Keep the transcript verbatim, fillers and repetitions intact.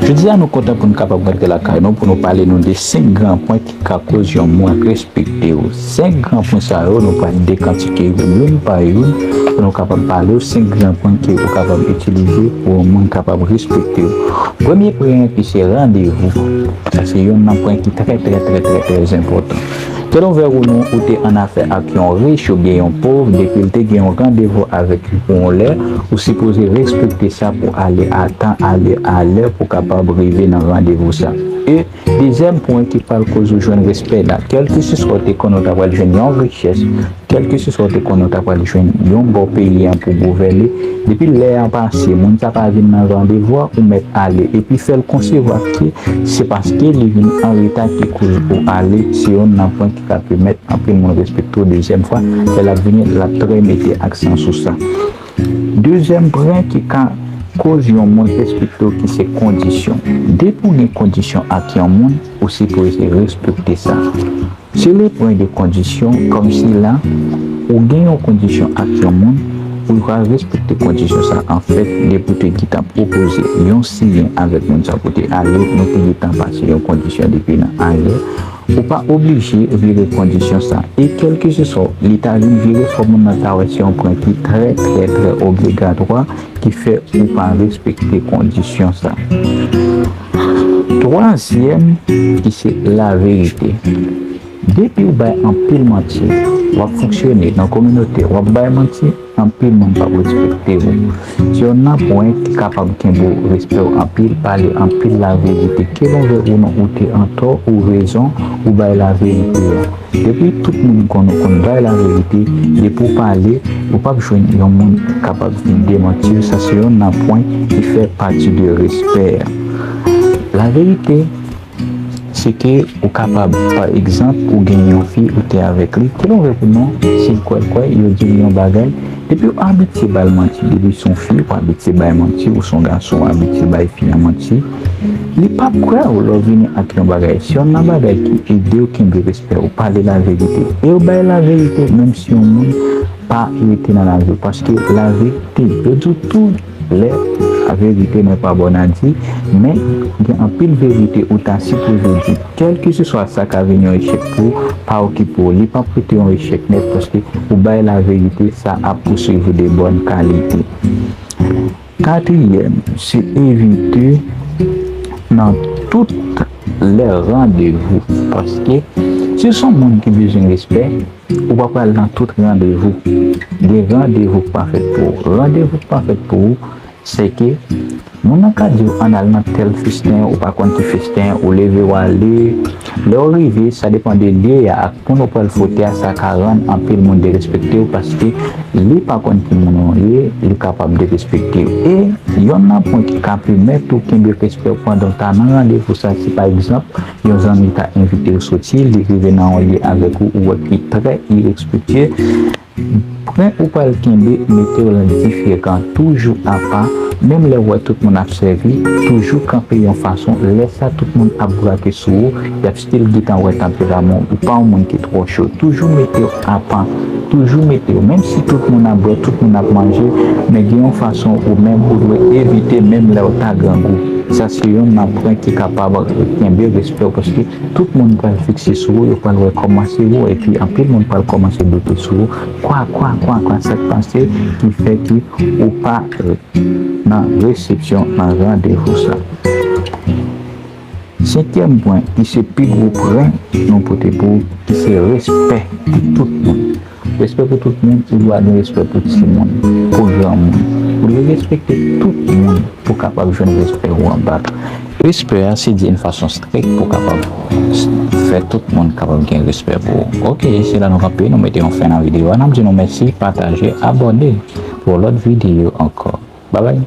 Jodi a, nou kontan pou nou kapab rantre lakay nou, pou nou pale nou de senk gran pwen ki ka koz yon moun respekte w. Senk gran pwen sa yo, nou pral dekantike yo youn pa youn, pou nou kapab pale w senk gran pwen ke ou kapab itilize pou yon moun kapab respekte w. Premye pwen an ki se randevou. Sa se youn nan pwen ki trè, trè, trè, trè, trè enpòtan. Ke l ouvè ou non, ou te annafè ak yon rich oubyen yon pòv, depi l te gen yon randevou avèk ou pou yon lè, ou sipoze respekte sa pou ale a tan, ale a lè pou kapab rive nan randevou sa. E dezyèm pwen ki pral koz ou jwenn respè la, kèlkeseswa ou te konn ou ta pral jwenn yon richès, kèlkeseswa ou te konn ou ta pral jwenn yon bò peyi an pou gouvène, depi lè an pase, moun sa pa vin nan randevou a, ou mèt ale, epi fè l konsevwa ke se paske li vin an reta ki koz ou ale, se youn nan pwen ki ka pèmèt anpil moun respekte w dezyèm fwa, lè l ap vini, l ap trè mete aksan sou sa. Dezyèm pwen ki ka koz yon moun respekte w ki se kondisyon. Depi w gen kondisyon ak yon moun, ou sipoze respekte sa. Se le pwen de kondisyon, kòmsi la, ou gen yon kondisyon ak yon moun, ou ka respekte kondisyon sa. Anfèt, depi w te gentan pwopoze yon siyen avèk moun sa pou te ale, nou te gentan pase yon kondisyon depi nan ayè. Ou pa oblije vire kondisyon sa. E kèlkeseswa li ta vin vire, fò moun nan ta wè se yon pwen ki trè, trè, trè obligatwa, ki fè ou pa respekte kondisyon sa. Twazyèm, ki se laverite. Depi w bay anpil manti, w ap fonksyone nan kominote, w ap bay manti, anpil moun p ap respekte w. Se youn nan pwen ki kapab kenbe w, respè w anpil, pale anpil laverite. Ke l anvè ou non, ou te antò, ou rezon, ou bay laverite a. Depi tout moun konn ou konn bay laverite, depi w pale, ou p ap jwenn yon moun ki kapab vin demanti w. Sa se youn nan pwen ki fè pati de respè a. Laverite, se ke ou kapab, pa egzanp, ou gen yon fi, ou te avèk li, ke l ouvè pou non, si l kwè l kwè, yo di l yon bagay, depi w abitye ba l manti, depi se yon fi, ou abitye bay manti, ou se yon gason, ou abitye bay fi an manti, li p ap kwè w lè w vini ak yon bagay. Se youn nan bagay ki ede w kenbe respè w, pale laverite. E w bay laverite, menm si yon moun pa rete nan lavi w, paske laverite, yo di w tou, lè a verite, men pa bòn a di, men gen anpil verite ou ta sipoze di. Kèlkeseswa sa ka vin yon echèk pou ou, pa okipe w. Li p ap rete yon echèk nèt, paske ou bay laverite, sa ap pouswiv ou de bòn kalite. Katriyèm, se evite nan tout lè randevou, paske si w se yon moun ki bezwen respè, ou pa pral nan tout randevou. Gen randevou k pa fèt pou ou. Randevou k pa fèt pou ou, se ke moun nan ka di w ann al nan tèl festen, ou pa konn ki festen, ou leve w ale. Lè w rive, sa depann de lye a ak moun ou pral fwote a, sa ka rann anpil moun derespekte w paske li pa konn ki moun ou ye, li kapab derespekte w. E youn nan pwen ki ka pèmèt ou kenbe respè w pandan w ta nan randevou sa, si pa egzanp, yon zanmi ta envite w soti, li rive nan yon lye avèk ou, ou wè ki trè irespektye, pwen ou pral kenbe, mete w lan diferan, toujou apa, menm lè w wè tout moun ap sèvi, toujou kanpe yon fason, lè sa tout moun ap brake sou ou, y ap still gentan wè tanperaman w, ou pa yon moun ki twò cho, toujou mete w apa, toujou mete w, menm si tout moun ap bwè, tout moun ap manje, men gen yon fason ou menm ou dwe evite menm lè w ta grangou. Sa se youn nan pwen ki kapab kenbe respè w, paske tout moun pral fikse sou ou, yo pral wè kòman se ou, epi anpil moun pral kòmanse doute sou ou. Kwa, kwa, kwa, kwa, sa k pase ki fè ki ou pa nan resepsyon, nan randevou sa. Senkyèm pwen, ki se pi gwo pwen nou pote pou ou, ki se respè pou tout moun. Respè pou tout moun, ou dwe gen respè pou timoun, pou granmoun. Ou dwe respekte tout moun pou kapab jwenn respè ou anba. Respè a, se di yon fason strik pou kapab fè tout moun kapab gen respè pou ou. Oke, se la nou kanpe, nou mete yon fen nan videyo a. N ap di nou mèsi, pataje, abòne pou lòt videyo ankò. Babay.